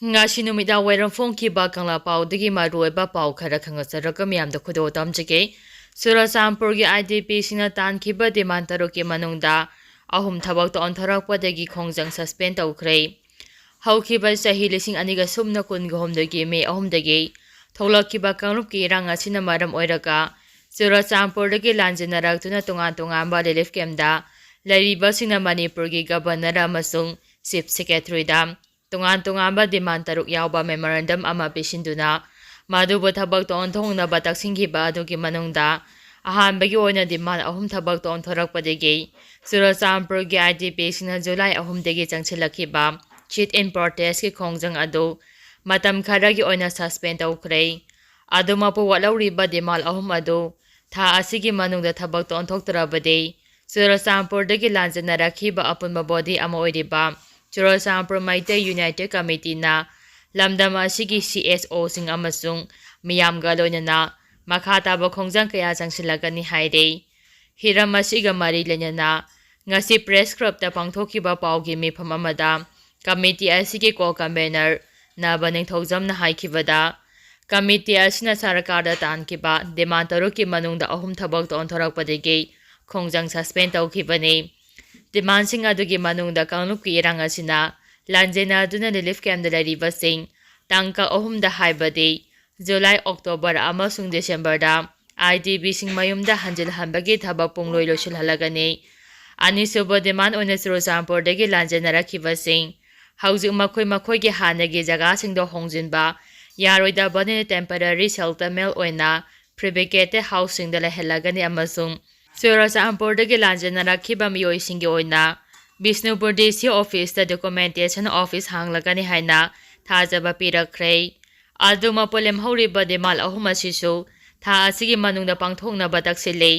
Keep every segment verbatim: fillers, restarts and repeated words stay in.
ꯉꯁꯤ ꯅꯨꯃꯤꯗꯥꯡ ꯋꯥꯏꯔꯝ ꯐꯣꯡꯈꯤꯕ ꯀꯪꯂꯥ ꯄꯥꯎꯗꯒꯤ ꯃꯔꯨꯑꯣꯏꯕ ꯄꯥꯎ ꯈꯔ ꯈꯪꯍꯟꯖꯔꯒ ꯃꯤꯌꯥꯝꯗ ꯈꯨꯗꯣꯜ ꯇꯝꯖꯒꯦ꯫ ꯆꯨꯔꯆꯥꯟꯄꯨꯔꯒꯤ IDPꯁꯤꯡꯅ ꯇꯥꯟꯈꯤꯕ demand ꯇꯔꯨꯛꯀꯤ ꯃꯅꯨꯡꯗ ꯑꯍꯨꯝ ꯊꯕꯛꯇ ꯑꯣꯟꯊꯣꯔꯛꯄꯗꯒꯤ ꯈꯣꯡꯖꯪ suspend ꯇꯧꯈ꯭ꯔꯦ꯫ ꯍꯧꯈꯤꯕ ꯆꯍꯤ ꯂꯤꯁꯤꯡ ꯑꯅꯤꯒ ꯁꯨꯞꯅ ꯀꯨꯟꯒ ꯍꯨꯝꯗꯣꯏꯒꯤ ꯃꯦ ꯑꯍꯨꯝꯗꯒꯤ ꯊꯣꯛꯂꯛꯈꯤꯕ ꯀꯥꯡꯂꯨꯞꯀꯤ ꯏꯔꯥꯡ ꯑꯁꯤꯅ ꯃꯔꯝ ꯑꯣꯏꯔꯒ ꯆꯨꯔꯆꯥꯟꯄꯨꯔꯗꯒꯤ ꯂꯥꯟꯖꯦꯟꯅꯔꯛꯇꯨꯅ ꯇꯣꯉꯥꯟ ꯇꯣꯉꯥꯟꯕ relief campꯇ ꯂꯩꯔꯤꯕꯁꯤꯡꯅ ꯃꯅꯤꯄꯨꯔꯒꯤ Governor ꯑꯃꯁꯨꯡ Chief Secretaryꯗ ꯇꯣꯉꯥꯟ ꯇꯣꯉꯥꯟꯕ demand ꯇꯔꯨꯛ ꯌꯥꯎꯕ memorandum ꯑꯃ ꯄꯤꯁꯤꯟꯗꯨꯅ ꯃꯗꯨꯕꯨ ꯊꯕꯛꯇ ꯑꯣꯟꯊꯣꯛꯅꯕ ꯇꯛꯁꯤꯟꯈꯤꯕ ꯑꯗꯨꯒꯤ ꯃꯅꯨꯡꯗ ꯑꯍꯥꯟꯕꯒꯤ ꯑꯣꯏꯅ demand ꯑꯍꯨꯝ ꯊꯕꯛꯇ ꯑꯣꯟꯊꯣꯔꯛꯄꯗꯒꯤ ꯆꯨꯔꯆꯥꯟꯄꯨꯔꯒꯤ IDPꯁꯤꯡꯅ ꯖꯨꯂꯥꯏ ꯑꯍꯨꯝꯗꯒꯤ ꯆꯪꯁꯤꯜꯂꯛꯈꯤꯕ sit-in protestꯀꯤ ꯈꯣꯡꯖꯪ ꯑꯗꯨ ꯃꯇꯝ ꯈꯔꯒꯤ ꯑꯣꯏꯅ suspend ꯇꯧꯈ꯭ꯔꯦ꯫ ꯑꯗꯨꯃꯛꯄꯨ ꯋꯥꯠꯍꯧꯔꯤꯕ demand ꯑꯍꯨꯝ ꯑꯗꯨ ꯊꯥ ꯑꯁꯤꯒꯤ ꯃꯅꯨꯡꯗ ꯊꯕꯛꯇ ꯑꯣꯟꯊꯣꯛꯇ꯭ꯔꯕꯗꯤ ꯆꯨꯔꯆꯥꯟꯄꯨꯔꯗꯒꯤ ꯂꯥꯟꯖꯦꯟꯅꯔꯛꯈꯤꯕ ꯑꯄꯨꯟꯕ body ꯑꯃ ꯑꯣꯏꯔꯤꯕ ꯆꯨꯔꯆꯥꯟꯄꯨꯔ ꯃꯩꯇꯩ United Committeeꯅ ꯂꯝꯗꯝ ꯑꯁꯤꯒꯤ CSOꯁꯤꯡ ꯑꯃꯁꯨꯡ ꯃꯤꯌꯥꯝꯒ ꯂꯣꯏꯅꯅ ꯃꯈꯥ ꯇꯥꯕ ꯈꯣꯡꯖꯪ ꯀꯌꯥ ꯆꯪꯁꯤꯜꯂꯛꯀꯅꯤ ꯍꯥꯏꯔꯦ꯫ ꯍꯤꯔꯝ ꯑꯁꯤꯒ ꯃꯔꯤ ꯂꯩꯅꯅ ꯉꯁꯤ press clubꯇ ꯄꯥꯡꯊꯣꯛꯈꯤꯕ ꯄꯥꯎꯒꯤ ꯃꯤꯐꯝ ꯑꯃꯗ committee ꯑꯁꯤꯒꯤ co-convener ꯅꯕ ꯅꯤꯡꯊꯧꯖꯝꯅ ꯍꯥꯏꯈꯤꯕꯗ, committee ꯑꯁꯤꯅ ꯁꯔꯀꯥꯔꯗ ꯇꯥꯟꯈꯤꯕ demand ꯇꯔꯨꯛꯀꯤ ꯃꯅꯨꯡꯗ ꯑꯍꯨꯝ ꯊꯕꯛꯇ ꯑꯣꯟꯊꯣꯔꯛꯄꯗꯒꯤ ꯈꯣꯡꯖꯪ suspend ꯇꯧꯈꯤꯕꯅꯤ꯫ Demandꯁꯤꯡ ꯑꯗꯨꯒꯤ ꯃꯅꯨꯡꯗ ꯀꯥꯡꯂꯨꯞꯀꯤ ꯏꯔꯥꯡ ꯑꯁꯤꯅ ꯂꯥꯟꯖꯦꯟꯅꯗꯨꯅ relief campꯇ ꯂꯩꯔꯤꯕꯁꯤꯡ ꯇꯥꯡꯀꯛ ꯑꯍꯨꯝꯗ, ꯍꯥꯏꯕꯗꯤ ꯖꯨꯂꯥꯏ, ꯑꯣꯛꯇꯣꯕꯔ ꯑꯃꯁꯨꯡ ꯗꯤꯁꯦꯝꯕꯔꯗ IDPꯁꯤꯡ ꯃꯌꯨꯝꯗ ꯍꯟꯖꯤꯜꯍꯟꯕꯒꯤ ꯊꯕꯛ ꯄꯨꯡꯂꯣꯏ ꯂꯣꯏꯁꯤꯜꯍꯜꯂꯒꯅꯤ꯫ ꯑꯅꯤꯁꯨꯕ demand ꯑꯣꯏꯅ ꯆꯨꯔꯆꯥꯟꯄꯨꯔꯗꯒꯤ ꯂꯥꯟꯖꯦꯟꯅꯔꯛꯈꯤꯕꯁꯤꯡ ꯍꯧꯖꯤꯛ ꯃꯈꯣꯏ ꯃꯈꯣꯏꯒꯤ ꯍꯥꯟꯅꯒꯤ ꯖꯒꯥꯁꯤꯡꯗ ꯍꯣꯡꯖꯤꯟꯕ ꯌꯥꯔꯣꯏꯗꯕꯅꯤꯅ temporary settlement ꯑꯣꯏꯅ fabricated houseꯁꯤꯡꯗ ꯂꯩꯍꯜꯂꯒꯅꯤ ꯑꯃꯁꯨꯡ ꯆꯨꯔꯆꯥꯟꯄꯨꯔꯗꯒꯤ ꯂꯥꯟꯖꯦꯟꯅꯔꯛꯈꯤꯕ ꯃꯤꯑꯣꯏꯁꯤꯡꯒꯤ ꯑꯣꯏꯅ ꯕꯤꯁꯅꯨꯄꯨꯔ DC officeꯇ documentation office ꯍꯥꯡꯂꯒꯅꯤ ꯍꯥꯏꯅ ꯊꯥꯖꯕ ꯄꯤꯔꯛꯈ꯭ꯔꯦ꯫ ꯑꯗꯨꯃꯛꯄꯨ ꯂꯦꯝꯍꯧꯔꯤꯕ demand ꯑꯍꯨꯝ ꯑꯁꯤꯁꯨ ꯊꯥ ꯑꯁꯤꯒꯤ ꯃꯅꯨꯡꯗ ꯄꯥꯡꯊꯣꯛꯅꯕ ꯇꯛꯁꯤꯜꯂꯤ꯫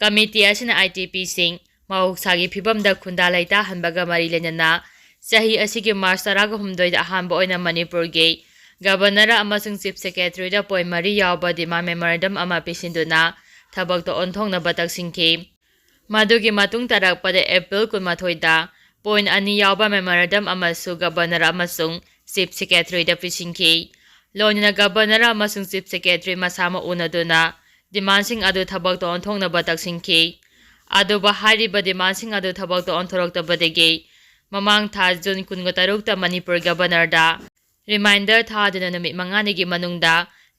Committee ꯑꯁꯤꯅ IDPꯁꯤꯡ ꯃꯍꯧꯁꯥꯒꯤ ꯐꯤꯕꯝꯗ ꯈꯨꯟꯗꯥ ꯂꯩꯇꯥꯍꯟꯕꯒ ꯃꯔꯤ ꯂꯩꯅꯅ ꯆꯍꯤ ꯑꯁꯤꯒꯤ ꯃꯥꯔꯆ ꯇꯔꯥꯒ ꯍꯨꯝꯗꯣꯏꯗ ꯑꯍꯥꯟꯕ ꯑꯣꯏꯅ ꯃꯅꯤꯄꯨꯔꯒꯤ Governor ꯑꯃꯁꯨꯡ Chief Secretaryꯗ point ꯃꯔꯤ ꯌꯥꯎꯕ demand memorandum ꯑꯃ ꯄꯤꯁꯤꯟꯗꯨꯅ ꯊꯕꯛꯇ ꯑꯣꯟꯊꯣꯛꯅꯕ ꯇꯛꯁꯤꯟꯈꯤ꯫ ꯃꯗꯨꯒꯤ ꯃꯇꯨꯡ ꯇꯥꯔꯛꯄꯗ ꯑꯦꯄ꯭ꯔꯤꯜ ꯀꯨꯟꯃꯥꯊꯣꯏꯗ point ꯑꯅꯤ ꯌꯥꯎꯕ memorandum ꯑꯃꯁꯨ Governor ꯑꯃꯁꯨꯡ Chief Secretary ꯗ ꯄꯤꯁꯤꯟꯈꯤ꯫ ꯂꯣꯏꯅꯅ Governor ꯑꯃꯁꯨꯡ Chief Secretary ꯃꯁꯥꯃꯛ ꯎꯅꯗꯨꯅ demandꯁꯤꯡ ꯑꯗꯨ ꯊꯕꯛꯇ ꯑꯣꯟꯊꯣꯛꯅꯕ ꯇꯛꯁꯤꯟꯈꯤ꯫ ꯑꯗꯨꯕꯨ ꯍꯥꯏꯔꯤꯕ demandꯁꯤꯡ ꯑꯗꯨ ꯊꯕꯛꯇ ꯑꯣꯟꯊꯣꯔꯛꯇꯕꯗꯒꯤ ꯃꯃꯥꯡ ꯊꯥ June ꯀꯨꯟꯇꯔꯨꯛꯇ ꯃꯅꯤꯄꯨꯔ Governorꯗ reminder ꯊꯥꯗꯨꯅ ꯅꯨꯃꯤꯠ ꯃꯉꯥꯅꯤꯒꯤ ꯃꯅꯨꯡꯗ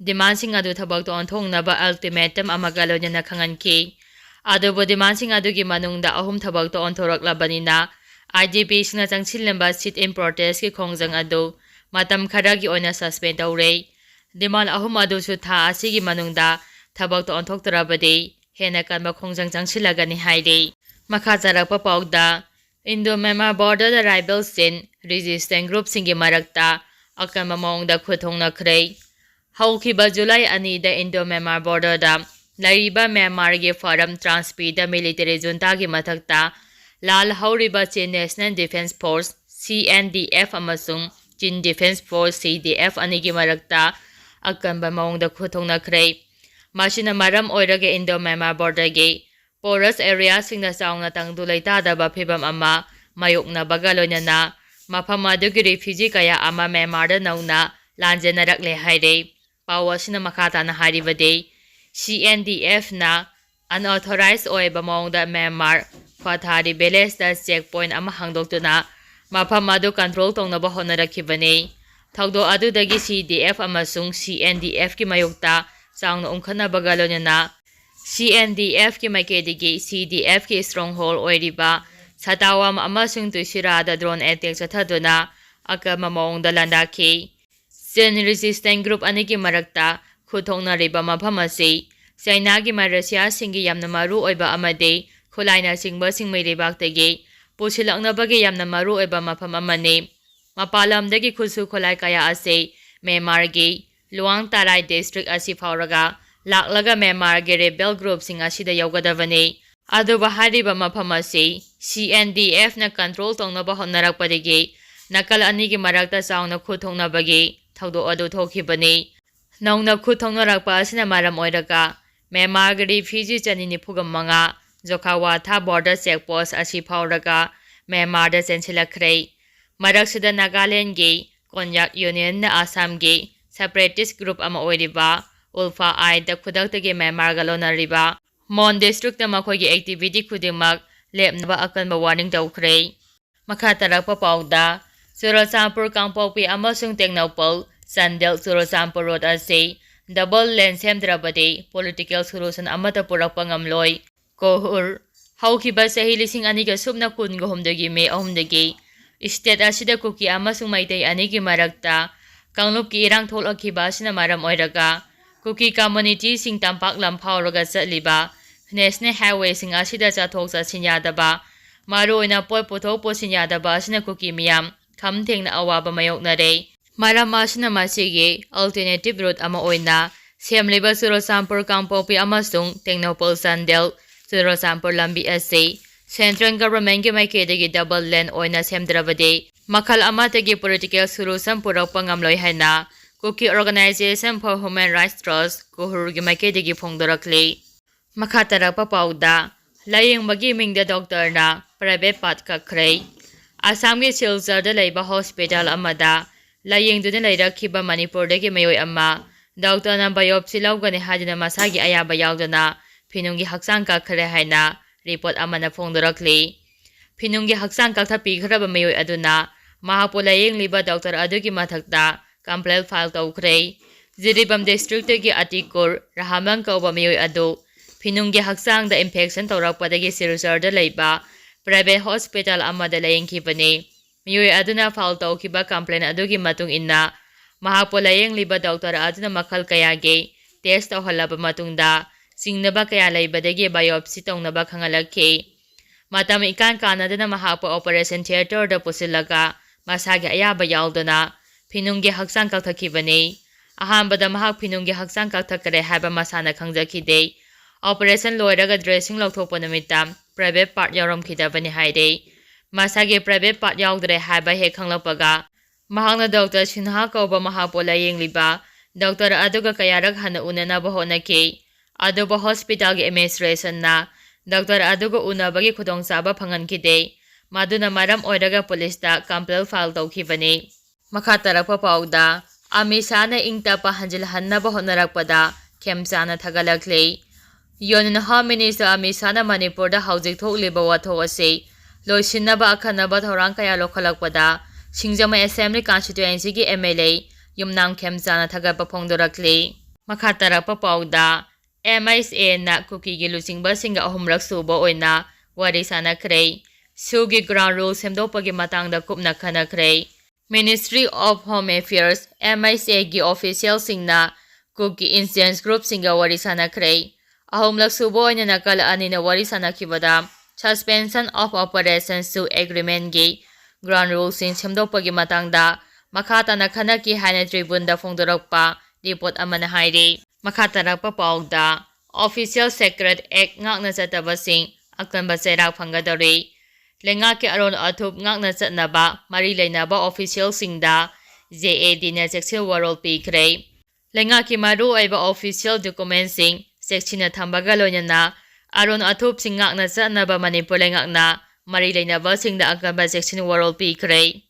demandꯁꯤꯡ ꯑꯗꯨ ꯊꯕꯛꯇ ꯑꯣꯟꯊꯣꯛꯅꯕ ultimatum ꯑꯃꯒ ꯂꯣꯏꯅꯅ ꯈꯪꯍꯟꯈꯤ꯫ ꯑꯗꯨꯕꯨ demandꯁꯤꯡ ꯑꯗꯨꯒꯤ ꯃꯅꯨꯡꯗ ꯑꯍꯨꯝ ꯊꯕꯛꯇ ꯑꯣꯟꯊꯣꯔꯛꯂꯕꯅꯤꯅ, IDPꯁꯤꯡꯅ ꯆꯪꯁꯤꯜꯂꯝꯕ sit-in protestꯀꯤ ꯈꯣꯡꯖꯪ ꯑꯗꯨ ꯃꯇꯝ ꯈꯔꯒꯤ ꯑꯣꯏꯅ suspend ꯇꯧꯔꯦ꯫ Demand ꯑꯍꯨꯝ ꯑꯗꯨꯁꯨ ꯊꯥ ꯑꯁꯤꯒꯤ ꯃꯅꯨꯡꯗ ꯊꯕꯛꯇ ꯑꯣꯟꯊꯣꯛꯇ꯭ꯔꯕꯗꯤ ꯍꯦꯟꯅ ꯀꯟꯕ ꯈꯣꯡꯖꯪ ꯆꯪꯁꯤꯜꯂꯒꯅꯤ ꯍꯥꯏꯔꯤ꯫ ꯃꯈꯥ ꯆꯠꯊꯔꯛꯄ ꯄꯥꯎꯗ, Indo-Myanmar borderꯗ rivalꯁꯤꯡ resistance groupꯁꯤꯡꯒꯤ ꯃꯔꯛꯇ ꯑꯀꯟꯕ ꯃꯑꯣꯡꯗ ꯈꯨꯠ ꯊꯣꯛꯅꯈ꯭ꯔꯦ꯫ ꯍꯧꯈꯤꯕ July ꯑꯅꯤꯗ Indo-Myanmar borderꯗ ꯂꯩꯔꯤꯕ ꯃ꯭ꯌꯥꯟꯃꯥꯔꯒꯤ ꯐꯔꯝ ꯇ꯭ꯔꯥꯟꯁꯄꯤꯗ military juntaꯒꯤ ꯃꯊꯛꯇ ꯂꯥꯜꯍꯧꯔꯤꯕ Chin National Defence Force, CNDF, ꯑꯃꯁꯨꯡ Chin Defence Force, CDF, ꯑꯅꯤꯒꯤ ꯃꯔꯛꯇ ꯑꯀꯟꯕ ꯃꯑꯣꯡꯗ ꯈꯨꯠ ꯊꯣꯛꯅꯈ꯭ꯔꯦ꯫ ꯃꯁꯤꯅ ꯃꯔꯝ ꯑꯣꯏꯔꯒ Indo-Myanmar borderꯒꯤ porous areaꯁꯤꯡꯗ ꯆꯥꯎꯅ ꯇꯪꯗꯨ ꯂꯩꯇꯥꯗꯕ ꯐꯤꯚꯝ ꯑꯃ ꯃꯥꯌꯣꯛꯅꯕꯒ ꯂꯣꯏꯅꯅ ꯃꯐꯝ ꯑꯗꯨꯒꯤ refugee ꯀꯌꯥ ꯑꯃ ꯃ꯭ꯌꯥꯟꯃꯥꯔꯗ ꯅꯧꯅ ꯂꯥꯟꯖꯦꯟꯅꯔꯛꯂꯦ ꯍꯥꯏꯔꯤ꯫ ꯄꯥꯎ ꯑꯁꯤꯅ ꯃꯈꯥ ꯇꯥꯅ ꯍꯥꯏꯔꯤꯕꯗꯤ, CNDFꯅ unauthorized ꯑꯣꯏꯕ ꯃꯑꯣꯡꯗ ꯃ꯭ꯌꯥꯟꯃꯥꯔ ꯐꯊꯥꯔꯤ villageꯇ check point ꯑꯃ ꯍꯥꯡꯗꯣꯛꯇꯨꯅ ꯃꯐꯝ ꯑꯗꯨ control ꯇꯧꯅꯕ ꯍꯣꯠꯅꯔꯛꯈꯤꯕꯅꯤ꯫ ꯊꯧꯗꯣꯛ ꯑꯗꯨꯗꯒꯤ CDF ꯑꯃꯁꯨꯡ CNDFꯀꯤ ꯃꯥꯌꯣꯛꯇ ꯆꯥꯎꯅ ꯎꯪꯈꯠꯅꯕꯒ ꯂꯣꯏꯅꯅ CNDFꯀꯤ ꯃꯥꯏꯀꯩꯗꯒꯤ CDFꯀꯤ stronghold ꯑꯣꯏꯔꯤꯕ ꯁꯇꯥꯋꯥꯝ ꯑꯃꯁꯨꯡ ꯇꯨꯏꯁꯤꯔꯥꯗ drone attack ꯆꯠꯊꯗꯨꯅ ꯑꯀꯟꯕ ꯃꯑꯣꯡꯗ ꯂꯥꯟꯗꯥꯈꯤ꯫ Chin resistance group ꯑꯅꯤꯒꯤ ꯃꯔꯛꯇ ꯈꯨꯠ ꯊꯣꯛꯅꯔꯤꯕ ꯃꯐꯝ ꯑꯁꯤ ꯆꯥꯏꯅꯥꯒꯤ ꯃꯔꯁꯤꯌꯥꯁꯤꯡꯒꯤ ꯌꯥꯝꯅ ꯃꯔꯨ ꯑꯣꯏꯕ ꯑꯃꯗꯤ ꯈꯨꯠꯂꯥꯏꯅꯆꯤꯡꯕꯁꯤꯡ ꯃꯩ ꯂꯩꯕꯥꯛꯇꯒꯤ ꯄꯨꯁꯤꯜꯂꯛꯅꯕꯒꯤ ꯌꯥꯝꯅ ꯃꯔꯨ ꯑꯣꯏꯕ ꯃꯐꯝ ꯑꯃꯅꯤ꯫ ꯃꯄꯥꯟ ꯂꯝꯗꯒꯤ ꯈꯨꯠꯁꯨ ꯈꯨꯠꯂꯥꯏ ꯀꯌꯥ ꯑꯁꯤ ꯃ꯭ꯌꯥꯟꯃꯥꯔꯒꯤ ꯂꯨꯋꯥꯡ ꯇꯥꯔꯥꯏ district ꯑꯁꯤ ꯐꯥꯎꯔꯒ ꯂꯥꯛꯂꯒ ꯃ꯭ꯌꯥꯟꯃꯥꯔꯒꯤ rebel groupꯁꯤꯡ ꯑꯁꯤꯗ ꯌꯧꯒꯗꯕꯅꯤ꯫ ꯑꯗꯨꯕꯨ ꯍꯥꯏꯔꯤꯕ ꯃꯐꯝ ꯑꯁꯤ CNDFꯅ control ꯇꯧꯅꯕ ꯍꯣꯠꯅꯔꯛꯄꯗꯒꯤ ꯅꯥꯀꯜ ꯑꯅꯤꯒꯤ ꯃꯔꯛꯇ ꯆꯥꯎꯅ ꯈꯨꯠ ꯊꯣꯛꯅꯕꯒꯤ ꯊꯧꯗꯣꯛ ꯑꯗꯨ ꯊꯣꯛꯈꯤꯕꯅꯤ꯫ ꯅꯧꯅ ꯈꯨꯠ ꯊꯣꯛꯅꯔꯛꯄ ꯑꯁꯤꯅ ꯃꯔꯝ ꯑꯣꯏꯔꯒ ꯃ꯭ꯌꯥꯟꯃꯥꯔꯒꯤ refugee ꯆꯅꯤ ꯅꯤꯐꯨꯒ ꯃꯉꯥ ꯖꯣꯈꯥꯋꯥꯊꯥ border check post ꯑꯁꯤ ꯐꯥꯎꯔꯒ ꯃ꯭ꯌꯥꯟꯃꯥꯔꯗ ꯆꯦꯟꯁꯤꯜꯂꯛꯈ꯭ꯔꯦ꯫ ꯃꯔꯛꯁꯤꯗ ꯅꯥꯒꯥꯂꯦꯟꯒꯤ ꯀꯣꯟꯌꯥꯛ ꯌꯨꯅꯤꯌꯟꯅ ꯑꯁꯥꯝꯒꯤ separatist group ꯑꯃ ꯑꯣꯏꯔꯤꯕ ꯎꯜꯐꯥ ꯑꯥꯏꯗ ꯈꯨꯗꯛꯇꯒꯤ ꯃ꯭ꯌꯥꯟꯃꯥꯔꯒ ꯂꯣꯟꯅꯔꯤꯕ ꯃꯣꯟ districtꯇ ꯃꯈꯣꯏꯒꯤ activity ꯈꯨꯗꯤꯡꯃꯛ ꯂꯦꯞꯅꯕ ꯑꯀꯟꯕ warning ꯇꯧꯈ꯭ꯔꯦ꯫ ꯃꯈꯥ ꯇꯥꯔꯛꯄ ꯄꯥꯎꯗ, ꯆꯨꯔꯆꯥꯟꯄꯨꯔ ꯀꯥꯡꯄꯣꯛꯄꯤ ꯑꯃꯁꯨꯡ ꯇꯦꯡꯅꯧꯄꯜ ꯆꯥꯟꯗꯦꯜ ꯆꯨꯔꯆꯥꯟꯄꯨꯔ road ꯑꯁꯤ double lane ꯁꯦꯝꯗ꯭ꯔꯕꯗꯤ political solution ꯑꯃꯠꯇ ꯄꯨꯔꯛꯄ ꯉꯝꯂꯣꯏ꯫ ꯀꯣꯍꯨꯔ, ꯍꯧꯈꯤꯕ ꯆꯍꯤ ꯂꯤꯁꯤꯡ ꯑꯅꯤꯒ ꯁꯨꯞꯅ ꯀꯨꯟꯒ ꯍꯨꯝꯗꯣꯏꯒꯤ ꯃꯦ ꯑꯍꯨꯝꯗꯒꯤ state ꯑꯁꯤꯗ ꯀꯨꯀꯤ ꯑꯃꯁꯨꯡ ꯃꯩꯇꯩ ꯑꯅꯤꯒꯤ ꯃꯔꯛꯇ ꯀꯥꯡꯂꯨꯞꯀꯤ ꯏꯔꯥꯡ ꯊꯣꯛꯂꯛꯈꯤꯕ ꯑꯁꯤꯅ ꯃꯔꯝ ꯑꯣꯏꯔꯒ ꯀꯨꯀꯤ communityꯁꯤꯡ ꯇꯝꯄꯥꯛ ꯂꯝ ꯐꯥꯎꯔꯒ ꯆꯠꯂꯤꯕ national highwayꯁꯤꯡ ꯑꯁꯤꯗ ꯆꯠꯊꯣꯛ ꯆꯠꯁꯤꯟ ꯌꯥꯗꯕ, ꯃꯔꯨꯑꯣꯏꯅ ꯄꯣꯠ ꯄꯨꯊꯣꯛ ꯄꯨꯁꯤꯟ ꯌꯥꯗꯕ ꯑꯁꯤꯅ ꯀꯨꯀꯤ ꯃꯤꯌꯥꯝ ꯈꯝ ꯊꯦꯡꯅ ꯑꯋꯥꯕ ꯃꯥꯌꯣꯛꯅꯔꯦ꯫ ꯃꯔꯝ ꯑꯁꯤꯅ ꯃꯁꯤꯒꯤ alternative route ꯑꯃ ꯑꯣꯏꯅ ꯁꯦꯝꯂꯤꯕ ꯆꯨꯔꯆꯥꯟꯄꯨꯔ ꯀꯥꯡꯄꯣꯛꯄꯤ ꯑꯃꯁꯨꯡ ꯇꯦꯡꯅꯧꯄꯜ ꯆꯥꯟꯗꯦꯜ ꯆꯨꯔꯆꯥꯟꯄꯨꯔ ꯂꯝꯕꯤ ꯑꯁꯤ central governmentꯀꯤ ꯃꯥꯏꯀꯩꯗꯒꯤ double lane ꯑꯣꯏꯅ ꯁꯦꯝꯗ꯭ꯔꯕꯗꯤ ꯃꯈꯜ ꯑꯃꯠꯇꯒꯤ political solution ꯄꯨꯔꯛꯄ ꯉꯝꯂꯣꯏ ꯍꯥꯏꯅ Kuki Organisation for Human Rights Trust, ꯀꯨꯍꯨꯔꯒꯤ ꯃꯥꯏꯀꯩꯗꯒꯤ ꯐꯣꯡꯗꯣꯔꯛꯂꯤ꯫ ꯃꯈꯥ ꯇꯥꯔꯛꯄ ꯄꯥꯎꯗ, ꯂꯥꯌꯦꯡꯕꯒꯤ ꯃꯤꯡꯗ doctorꯅ private part ꯀꯛꯈ꯭ꯔꯦ꯫ ꯑꯁꯥꯝꯒꯤ ꯁꯤꯜꯆꯔꯗ ꯂꯩꯕ hospital ꯑꯃꯗ ꯂꯥꯌꯦꯡꯗꯨꯅ ꯂꯩꯔꯛꯈꯤꯕ ꯃꯅꯤꯄꯨꯔꯗꯒꯤ ꯃꯤꯑꯣꯏ ꯑꯃ doctorꯅ biopsy ꯂꯧꯒꯅꯤ ꯍꯥꯏꯗꯨꯅ ꯃꯁꯥꯒꯤ ꯑꯌꯥꯕ ꯌꯥꯎꯗꯅ ꯐꯤꯅꯨꯡꯒꯤ ꯍꯛꯆꯥꯡ ꯀꯛꯈ꯭ꯔꯦ ꯍꯥꯏꯅ report ꯑꯃꯅ ꯐꯣꯡꯗꯣꯔꯛꯂꯤ꯫ ꯐꯤꯅꯨꯡꯒꯤ ꯍꯛꯆꯥꯡ ꯀꯛꯊꯠꯄꯤꯈ꯭ꯔꯕ ꯃꯤꯑꯣꯏ ꯑꯗꯨꯅ ꯃꯍꯥꯛꯄꯨ ꯂꯥꯌꯦꯡꯂꯤꯕ doctor ꯑꯗꯨꯒꯤ ꯃꯊꯛꯇ complaint file ꯇꯧꯈ꯭ꯔꯦ꯫ ꯖꯤꯔꯤꯕꯥꯝ districtꯇꯒꯤ ꯑꯇꯤꯀꯨꯔ ꯔꯍꯥꯃꯟ ꯀꯧꯕ ꯃꯤꯑꯣꯏ ꯑꯗꯨ ꯐꯤꯅꯨꯡꯒꯤ ꯍꯛꯆꯥꯡꯗ infection ꯇꯧꯔꯛꯄꯗꯒꯤ ꯁꯤꯜꯆꯔꯗ ꯂꯩꯕ private hospital ꯑꯃꯗ ꯂꯥꯌꯦꯡꯈꯤꯕꯅꯤ꯫ ꯃꯤꯑꯣꯏ ꯑꯗꯨꯅ file ꯇꯧꯈꯤꯕ complaint ꯑꯗꯨꯒꯤ ꯃꯇꯨꯡ ꯏꯟꯅ, ꯃꯍꯥꯛꯄꯨ ꯂꯥꯌꯦꯡꯂꯤꯕ doctor ꯑꯗꯨꯅ ꯃꯈꯜ ꯀꯌꯥꯒꯤ test ꯇꯧꯍꯜꯂꯕ ꯃꯇꯨꯡꯗ, ꯆꯤꯡꯅꯕ ꯀꯌꯥ ꯂꯩꯕꯗꯒꯤ biopsy ꯇꯧꯅꯕ ꯈꯪꯍꯜꯂꯛꯈꯤ꯫ ꯃꯇꯝ ꯏꯀꯥꯟ ꯀꯥꯟꯅꯗꯅ ꯃꯍꯥꯛꯄꯨ operation theatreꯗ ꯄꯨꯁꯤꯜꯂꯒ ꯃꯁꯥꯒꯤ ꯑꯌꯥꯕ ꯌꯥꯎꯗꯅ ꯐꯤꯅꯨꯡꯒꯤ ꯍꯛꯆꯥꯡ ꯀꯛꯊꯠꯈꯤꯕꯅꯤ꯫ ꯑꯍꯥꯟꯕꯗ ꯃꯍꯥꯛ ꯐꯤꯅꯨꯡꯒꯤ ꯍꯛꯆꯥꯡ ꯀꯛꯊꯠꯈ꯭ꯔꯦ ꯍꯥꯏꯕ ꯃꯁꯥꯅ ꯈꯪꯖꯈꯤꯗꯦ꯫ Operation ꯂꯣꯏꯔꯒ dressing ꯂꯧꯊꯣꯛꯄ ꯅꯨꯃꯤꯠꯇ private part ꯌꯥꯎꯔꯝꯈꯤꯗꯕꯅꯤ ꯍꯥꯏꯔꯦ꯫ ꯃꯁꯥꯒꯤ private part ꯌꯥꯎꯗ꯭ꯔꯦ ꯍꯥꯏꯕ ꯍꯦꯛ ꯈꯪꯂꯛꯄꯒ, ꯃꯍꯥꯛꯅ doctor ꯁꯤꯟꯍꯥ ꯀꯧꯕ ꯃꯍꯥꯛꯄꯨ ꯂꯥꯌꯦꯡꯂꯤꯕ doctor ꯑꯗꯨꯒ ꯀꯌꯥꯔꯛ ꯍꯟꯅ ꯎꯅꯅꯕ ꯍꯣꯠꯅꯈꯤ꯫ ꯑꯗꯨꯕꯨ hospitalꯒꯤ administrationꯅ doctor ꯑꯗꯨꯒ ꯎꯅꯕꯒꯤ ꯈꯨꯗꯣꯡꯆꯥꯕ ꯐꯪꯍꯟꯈꯤꯗꯦ꯫ ꯃꯗꯨꯅ ꯃꯔꯝ ꯑꯣꯏꯔꯒ policeꯇ complaint file ꯇꯧꯈꯤꯕꯅꯤ꯫ ꯃꯈꯥ ꯇꯥꯔꯛꯄ ꯄꯥꯎꯗ, ꯑꯃꯤꯠ ꯁꯥꯍꯅ ꯏꯪ ꯇꯞꯄ ꯍꯟꯖꯤꯜꯍꯟꯅꯕ ꯍꯣꯠꯅꯔꯛꯄꯗ ꯈꯦꯝꯆꯥꯅ ꯊꯥꯒꯠꯂꯛꯂꯤ꯫ Union Home Minister ꯑꯃꯤꯠ ꯁꯥꯍꯅ ꯃꯅꯤꯄꯨꯔꯗ ꯍꯧꯖꯤꯛ ꯊꯣꯛꯂꯤꯕ ꯋꯥꯊꯣꯛ ꯑꯁꯤ ꯂꯣꯏꯁꯤꯟꯅꯕ ꯑꯈꯟꯅꯕ ꯊꯧꯔꯥꯡ ꯀꯌꯥ ꯂꯧꯈꯠꯂꯛꯄꯗ ꯁꯤꯡꯖꯃꯩ Assembly Constituencyꯒꯤ M L A ꯌꯨꯝꯅꯥꯝ ꯈꯦꯝꯆꯥꯅ ꯊꯥꯒꯠꯄ ꯐꯣꯡꯗꯣꯔꯛꯂꯤ꯫ ꯃꯈꯥ ꯇꯥꯔꯛꯄ ꯄꯥꯎꯗ, M H Aꯅ ꯀꯨꯀꯤꯒꯤ ꯂꯨꯆꯤꯡꯕꯁꯤꯡꯒ ꯑꯍꯨꯝꯔꯛ ꯁꯨꯕ ꯑꯣꯏꯅ ꯋꯥꯔꯤ ꯁꯥꯅꯈ꯭ꯔꯦ꯫ SoOꯒꯤ ground rule ꯁꯦꯝꯗꯣꯛꯄꯒꯤ ꯃꯇꯥꯡꯗ ꯀꯨꯞꯅ ꯈꯟꯅꯈ꯭ꯔꯦ꯫ Ministry of Home Affairs, M H Aꯒꯤ officialꯁꯤꯡꯅ Kuki insurgent groupꯁꯤꯡꯒ ꯋꯥꯔꯤ ꯁꯥꯅꯈ꯭ꯔꯦ꯫ ꯑꯍꯨꯝꯂꯛ ꯁꯨꯕ ꯑꯣꯏꯅ ꯅꯥꯀꯜ ꯑꯅꯤꯅ ꯋꯥꯔꯤ ꯁꯥꯅꯈꯤꯕꯗ Suspension of Operation SoO Agreementꯒꯤ ground ruleꯁꯤꯡ ꯁꯦꯝꯗꯣꯛꯄꯒꯤ ꯃꯇꯥꯡꯗ ꯃꯈꯥ ꯇꯥꯅ ꯈꯟꯅꯈꯤ ꯍꯥꯏꯅ Tribuneꯗ ꯐꯣꯡꯗꯣꯔꯛꯄ report ꯑꯃꯅ ꯍꯥꯏꯔꯤ꯫ ꯃꯈꯥ ꯇꯥꯔꯛꯄ ꯄꯥꯎꯗ, Official Secret Act ꯉꯥꯛꯅ ꯆꯠꯇꯕꯁꯤꯡ ꯑꯀꯟꯕ ꯆꯩꯔꯥꯛ ꯐꯪꯒꯗꯧꯔꯤ꯫ ꯂꯩꯉꯥꯛꯀꯤ ꯑꯔꯣꯟ ꯑꯊꯨꯞ ꯉꯥꯛꯅ ꯆꯠꯅꯕ ꯃꯔꯤ ꯂꯩꯅꯕ officialꯁꯤꯡꯗ JADꯅ ꯆꯦꯛꯁꯤꯟ ꯋꯥꯔꯣꯜ ꯄꯤꯈ꯭ꯔꯦ꯫ ꯂꯩꯉꯥꯛꯀꯤ ꯃꯔꯨꯑꯣꯏꯕ official documentꯁꯤꯡ ꯆꯦꯛꯁꯤꯟꯅ ꯊꯝꯕꯒ ꯂꯣꯏꯅꯅ ꯑꯔꯣꯟ ꯑꯊꯨꯞꯁꯤꯡ ꯉꯥꯛꯅ ꯆꯠꯅꯕ ꯃꯅꯤꯄꯨꯔ ꯂꯩꯉꯥꯛꯅ ꯃꯔꯤ ꯂꯩꯅꯕꯁꯤꯡꯗ ꯑꯀꯟꯕ ꯆꯦꯛꯁꯤꯟ ꯋꯥꯔꯣꯜ ꯄꯤꯈ꯭ꯔꯦ꯫